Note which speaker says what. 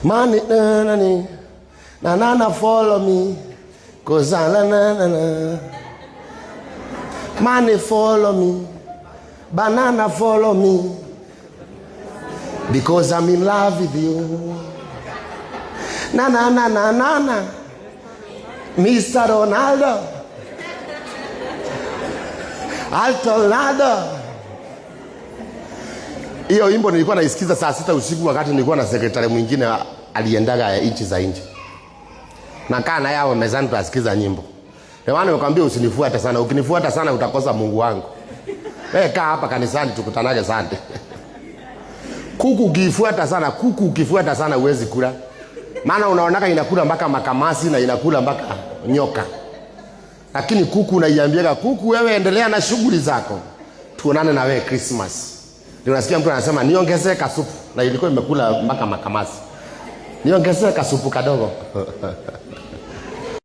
Speaker 1: Money, na, na, na, na, na, na, follow me. 'Cause I, na, na, na, na. Money follow me. Banana follow me. Because I'm in love with you. Na na na na na na. Mr. Ronaldo. Altonado. Hiyo wimbo nilikuwa naisikiza saa 6 usiku wakati nilikuwa na sekretari mwingine aliendaga nchi za nje. Nakaa naye hapo mezani tunasikiza nyimbo. Ndio maana nimekwambia usinifuate sana. Ukinifuata sana utakosa Mungu wangu. Wewe kaa hapa kanisani tukutanage Sunday. Kuku ukifuata sana, kuku ukifuata sana huwezi kula. Maana unaonaka inakula mpaka makamasi na inakula mpaka nyoka. Lakini kuku unaiambiaga kuku, wewe endelea na shughuli zako. Tuonane na wewe Christmas. Ndio unasikia mtu anasema niongezee kasupu, na ilikuwa imekula mpaka makamasi. Niongezee kasupu kadogo.